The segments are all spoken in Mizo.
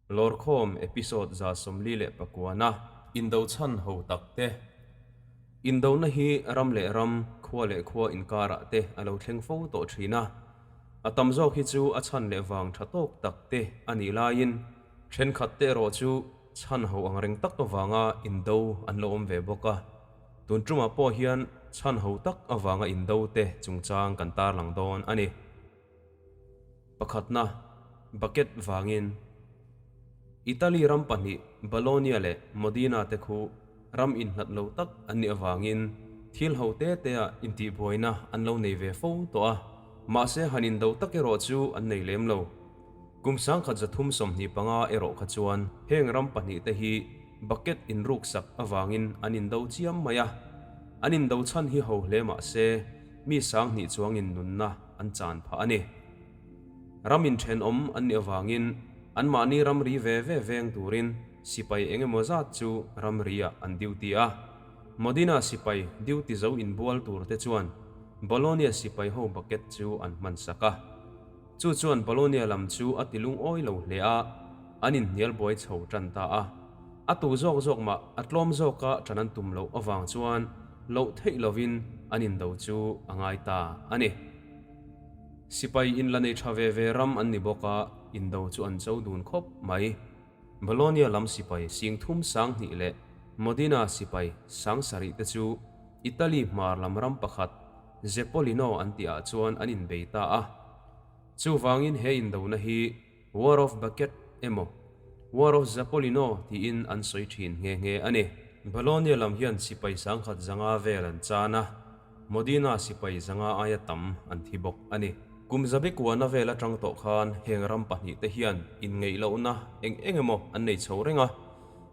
Lawrkhawm episode 49-na. Indo chhan ho tak te. Indona hi ram leh ram, khua leh khua inkarah te a lo thleng fo tawh thin a. A tam zawk hi chu a chhan leh vang tha tawk tak te a nih laiin thenkhat te erawh chu chhan ho ang reng tak avanga indo an lo awm ve bawk a. Tun tumah pawh hian chhan ho tak avanga indo te chungchang kan tarlang dawn a ni. Pakhatna, bucket vangin Italy ram pahnih Bologna leh Modena te khu ram inhlat lo tak an nih avangin thil ho te te ah intihbuaina an lo nei ve fo tawh a, mahse han indo tak erawh chu an nei lem lo. Kum 1325 erawh kha chuan heng ram pahnih te hi bucket inruksak avangin an indo chiam mai a, an indo chhan hi ho hle mahse mi 2000 chuangin nunna an chan phah a ni. Ram inthenawm an nih avangin anmahni ramri ve ve veng turin sipai eng emaw zat chu ramriah an duty a. Modena sipai duty zo inbual tur te chuan Bologna sipai ho bucket chu an hman sak a. Chu chuan Bologna lam chu a ti lungawi lo hle a, an inhnial buai chho tan ta a. A tu zawk zawk mah a tlawm zawka tan an tum loh avang chuan loh theih lovin an indo chu a ngai ta a ni. Sipai in la nei tha ve ve ram an ni bawk a, indo chu an cho dun khawp mai. Bologna lam sipai 32,000 leh Modena sipai 7000 te chu Italy hmar lam ram pakhat Zepolino an tihah chuan an inbei ta a. Chuvangin he indona hi War of Bucket emaw War of Zapolino tiin an sawi thin nghe nghe a ni. Bologna lam hian sipai 1500 vel an chan a, Modena sipai 500 aia tam an thi bawk a ni. Kum zabi kuana vel atang tawh khan heng ram pahnih te hian inngeih lohna eng eng emaw an nei chho reng a,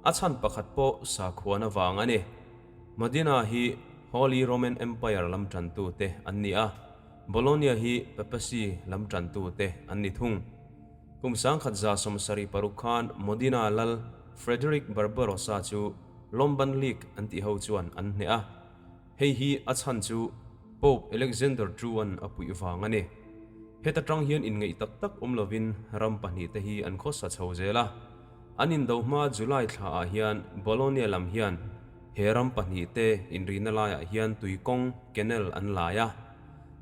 a chhan pakhat pawh sakhuan avang a ni. Modena hi Holy Roman Empire lam tantu te an ni a. Bologna hi Papacy lam tantute an ni thung. Kum 1176 khan Modena lal Frederick Barbarossa chu Lombard League an tih ho chuan an hneh a. Hei hi a chhan chu Pope Alexander II-a'n a puih vang a ni. Heta tang hian inngeih tak tak awm lovin ram pahnihte hi an khawsa chho zel a. An indo hma July thlaah hian Bologna lam hian he ram pahnihte inrihna laiah hian tuikawng, canal, an lai a.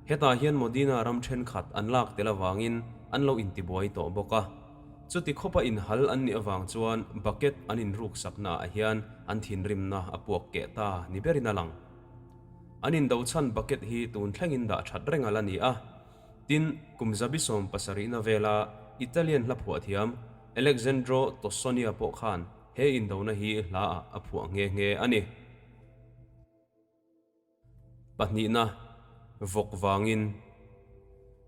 Hetah hian Modena ram thenkhat an lak tel avangin an lo intibuai tawh bawk a. Chuti khawpa inhal an nih avang chuan bucket an inruksaknaah hian an thinrimna a puak keh ta ni berin a lang. An indo chhan bucket hi tun thlengin dah that reng a la ni a. Tin, kum 1700-na vela Italian hla phuah thiam Alexandro Tossonia pawh khan he indona hi hlaah a phuah nghe nghe a ni. Pahnihna, vawk vangin.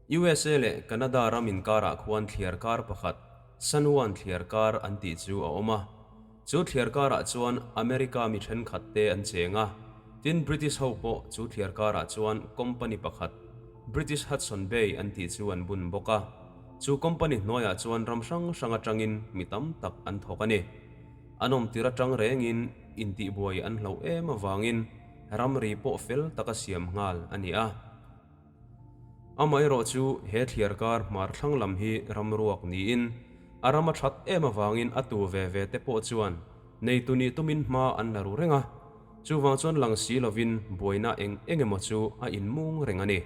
USA leh Canada ram inkarah khuan thliar kar pakhat, San Juan thliar kar an tih chu a awm a. Chu thliar karah chuan America mi thenkhat te an cheng a, tin British ho pawh chu thliar karah chuan company pakhat, British Hudson Bay an tih chu an bun bawk a. Chu company hnuaiah chuan ram hrang hrang atangin mi tam tak an thawk a ni. An awm tir atang rengin intihbuai an hlauh em avangin ramri pawh fel taka siam nghal a ni a. Amaherawh chu he thliar kar hmar thlang lam hi ramruak niin a ram a that em avangin a tu ve ve te pawh chuan neitu nih tumin hma an la ru reng a, chuvang chuan lang si lovin buaina eng eng emaw chu a inmung reng a ni.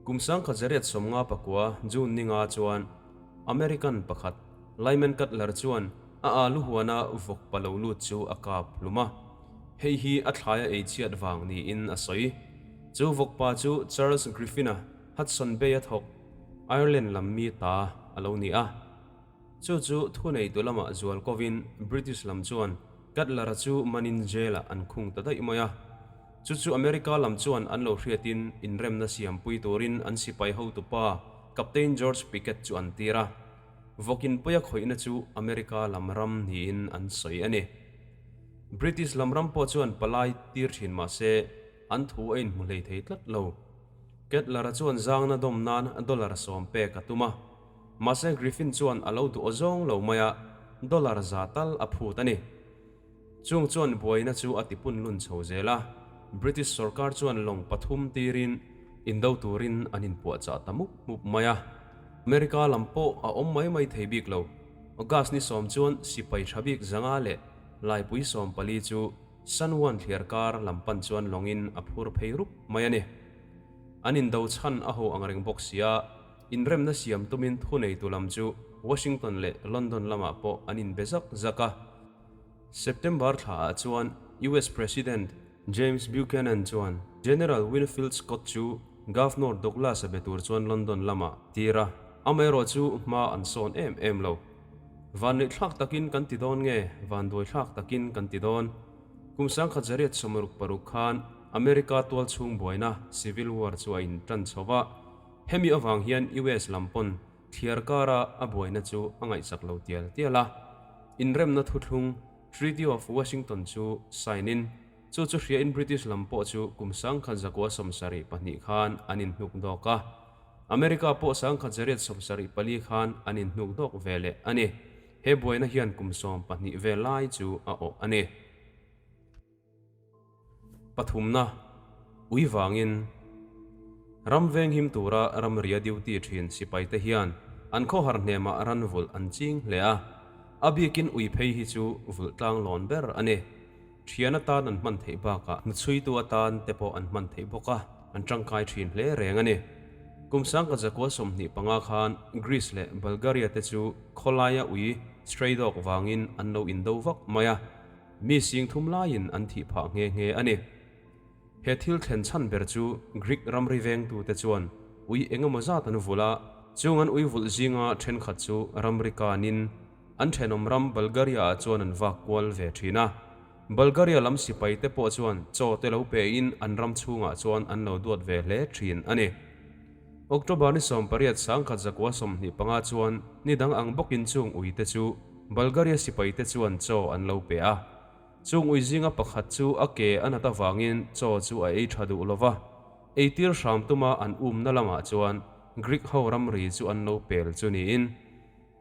Kum 1859 June ninga chuan American pakhat Lyman Cutler chuan a alu huana vawk pa lo lut chu a kap hlum a, hei hi a thlai a ei chhiat vang niin a sawi. Chu vawk pa chu Charles Griffin-a Hudson Bay-a thawk Ireland lam mi ta a lo ni a. Chu chu thuneitu lamah zual kovin British lam chuan Cutler-a chu manin jail-ah an khung ta daih mai a. Chu chu America lam chuan an lo hriatin inremna siampui turin an sipai hotupa Captain George Pickett chu an tir a. Vawkin pawia khawihna chu America lam ram niin an sawi a ni. British lam ram pawh chuan palai tir thin mah se an thu a inhmu hlei thei tlat lo. Cutler-a chuan zangna dawm nan dollar 10 pek a tum a. Mahse Griffin chuan a lo duh awzawng lo mai a, dollar 100 tal a phut a ni. Chung chuan buaina chu a tipunlun chho zel a, British sorkar chuan lawng pathum tirin indo turin an inpuahchah ta mup mup mai a. America lam pawh a awm mai mai thei bik lo. August ni sawm chuan sipai tha bik 500 leh laipui 14 chu San Juan thliar kar lam pan chuan lawngin a phur phei rup mai a ni. An indo chhan a ho ang reng bawk sia, inremna siam tumin thuneitu lam chu Washington leh London lamah pawh an inbe zak zak a. September thlaah chuan US President James Buchanan chuan General Winfield Scott chu Governor Douglas-a be tur chuan London lamah tir a, amaherawh chu hma an sawn em em lo. Vanneihthlak takin kan ti dawn nge vanduaithlak takin kan ti dawn? Kum 1866 khan America tualchhung buaina Civil War chu a intan chho va, hemi avang hian US lam pawn thliar kara a buaina chu a ngaihsak lo tial tial a. Inremna thuthlung Treaty of Washington chu sign in chu chu hriain British lam pawh chu kum 1972 khan an inhnuk dawk a. America pawh 1874 khan an inhnuk dawk ve leh a ni. He buaina hian kum 12 vel lai chu a awh a ni. Pathumna, ui vangin ram venghim tura ramria duty thin sipaite hian an khawhar hnemah ran vulh an ching hle a, a bikin ui phei hi chu vulh tlang lawn ber a ni. Thian atan an hman theih bakah hnuchhuitu atan te pawh an hman theih bawk a, an tangkai thin hle reng a ni. Kum 1925 khan Greece leh Bulgaria te chu khawlaia ui stray dog vangin an lo indo vak mai a, mi sing thum laiin an thih phah nghe nghe a ni. He thil thlen chhan ber chu Greek ramri vengtute chuan ui eng emaw zat an vulh a, chung an ui vulh zinga thenkhat chu ramri kanin an thenawm ram Bulgaria-ah chuan an vak kual ve thin a. Bulgaria lam sipaite pawh chuan chaw te lo pein an ram chhungah chuan an lo duat ve hle thin a ni. October ni 18 1925 chuan ni dang ang bawkin chung uite chu Bulgaria sipaite chuan chaw an lo pe a. Chung ui zinga pakhat chu a ke a nat avangin chaw chu a ei tha duh lo va, eitir hram tuma an umna lamah chuan Greek ho ramri chu an lo pel chu niin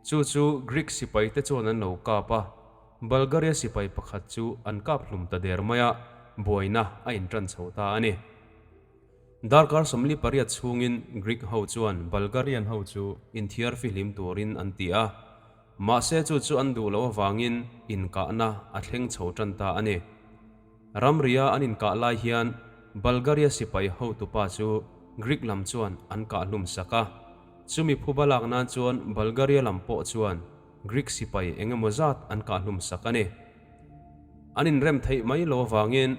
chu chu Greek sipaite chuan an lo kap a, Bulgaria sipai pakhat chu an kap hlum ta der mai a, buaina a intan chho ta a ni. Darkar 48 chhungin Greek ho chuan Bulgarian ho chu inthiar fihlim turin an ti a, mahse chu chu an duh loh avangin inkahna a thleng chho tan ta a ni. Ramria an inkah lai hian Bulgaria sipai hotupa chu Greek lam chuan an kah hlum sak a, chumi phuba lak nan chuan Bulgaria lam pawh chuan Greek sipai eng emaw zat an kah hlum sak a ni. An inrem theih mai lo avangin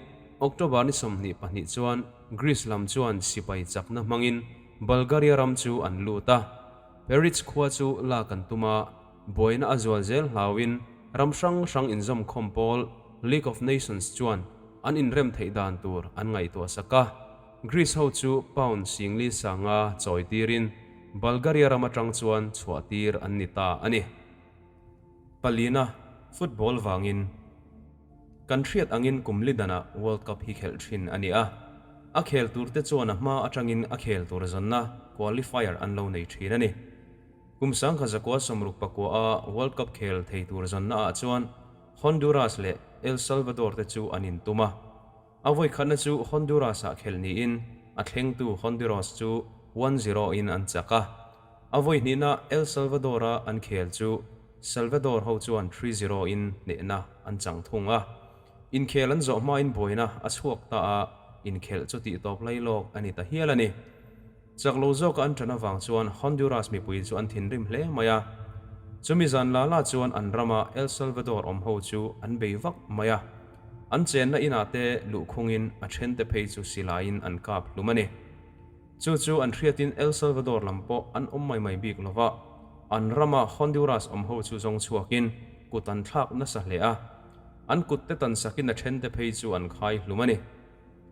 October ni 22 chuan Greece lam chuan sipai chakna hmangin Bulgaria ram chu an lut a. Peritz khua chu lak an tum a, buaina a zual zel hlauin ram hrang hrang inzawmkhawm pawl League of Nations chuan an inrem theih dan tur an ngaihtuah sak a. Greece ho chu pound singli sanga chawi tirin Bulgaria ram atang chuan chhuah tir an ni ta a ni. Palina, football vangin kan hriat angin kum li danah World Cup hi khelh thin a ni a, a khel turte chuan a hma atangin a khel tur zanna qualifier an lo nei thin a ni. Kum 1969 a World Cup khel thei tur zanna ah chuan Honduras leh El Salvador te chu an intum a. A vawi khatna chu Honduras ah khelh niin a thlengtu Honduras chu one zero in an chak a. A vawi hnihna El Salvador a an khel chu Salvador ho chuan 3-0 in hnehna an chang thung a. Inkhel an zawh hmain buaina a chhuak ta a, inkhelh chu tih tawp lai lawk a ni ta hial a ni. Chak lo zawka an ṭan avang chuan Honduras mipui chu an thinrim hle mai a. Chumi zan la la chuan an rama El Salvador awm ho chu an bei vak mai a. An chenna inah te luhkhungin a ṭhente phei chu silaiin an kap hlum a ni. Chu chu an hriatin El Salvador lam pawh an awm mai mai bik lo va, an rama Honduras awm ho chu zawng chhuakin kut an thlak nasa hle a. An kut te tan sakin a ṭhente phei chu an khai hlum a ni.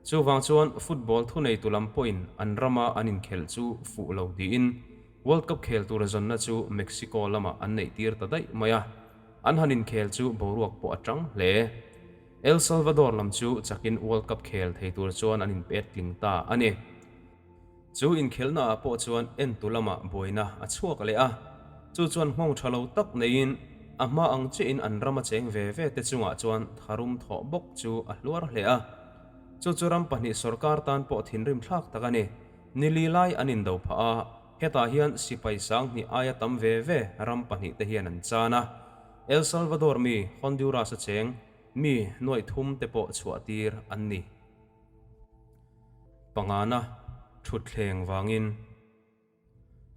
Chuvang chuan football thuneitu lam pawhin an rama an inkhelh chu fuh lo tiin World Cup khel tur zawnna chu Mexico lamah an neih tir ta daih mai a, an han inkhel chu boruak pawh a tang hle. El Salvador lam chu chakin World Cup khel thei tur chuan an inpet tling ta a ni. Chu inkhelhnaah pawh chuan entu lamah buaina a chhuak leh a, chu chuan nghawng tha lo tak neiin a hma ang chiahin an ram a cheng ve ve te chungah chuan tharum thawh bawk chu a hluar hle a. Chu chu ram pahnih sorkar tan pawh thinrim thlak tak a ni. Ni li lai an indo phah a. Hetah hian sipai 2000 aia tam ve ve ram pahnihte hian an chan a. El Salvador mi Honduras-a cheng mi nuaih thum te pawh chhuahtir an ni. Pangana thutthleng vangin.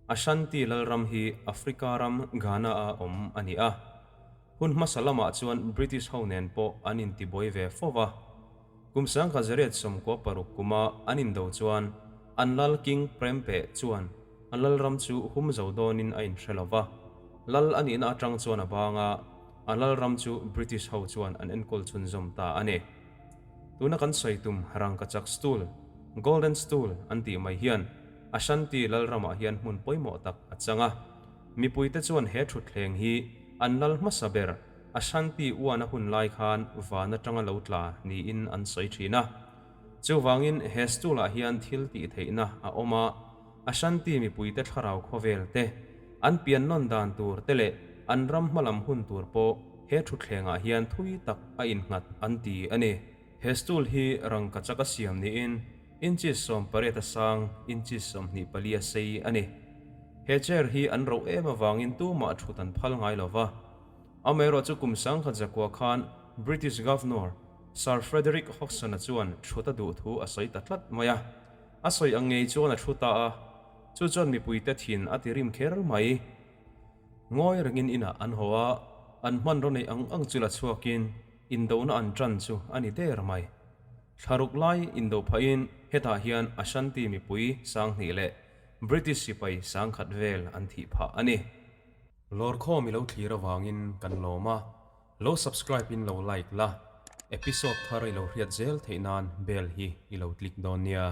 Ashanti Lalram hi Africa ram Ghana-a awm a ni a. Hun hmasa lamah chuan British ho nen pawh an intibuai ve fo va. Kum 1996 kuma an indo chuan an lal King Prempeh chuan a lalram chu hum zo dawnin a inhre lo va. Lal a nihna atang chuan a bang a, a lalram chu British ho chuan an enkawl chhunzawm ta a ni. Tuna kan sawi tum rangkachak stool, Golden Stool, an tih mai hian Ashanti Lalramah hian hmun pawimawh tak a chang a. Mipuite chuan he thutthleng hi an lal hmasa ber Ashanti uana hun lai khan van atanga lo tla niin an sawi thin a. Chuvangin he stool-ah hian thil tih theihna a awm a, Ashanti mipuite thlarau khawvel te, an pian nawn dan tur te leh an ram hmalam hun tur pawh he thutthlengah hian thui tak a innghat an ti a ni. He stool hi rangkachak a siam niin Inches 18 a sang, inches 24 a sei a ni. He chair hi an roh em avangin tumah thut an phal ngai lo va. Amaherawh chu kum 1900 khan British Governor Sir Frederick Hodgson-a chuan thut a duh thu a sawi ta tlat mai a. A sawi ang ngei chuan a thu ta a, chu chuan mipuite thin a ti rim kher mai. Ngawi rengin inah an haw a, an hmanraw neih ang ang chu la chhuakin indona an tan chu a ni der mai. Thlaruk lai indo phahin hetah hian Ashanti mipui 2000 leh British sipai 1000 vel an thih phah a ni. Lawrkhawm i lo thlir avangin kan lawm a, lo subscribe in lo like la, episode thar i lo hriat zel theih nan bell hi i lo click dawn nia.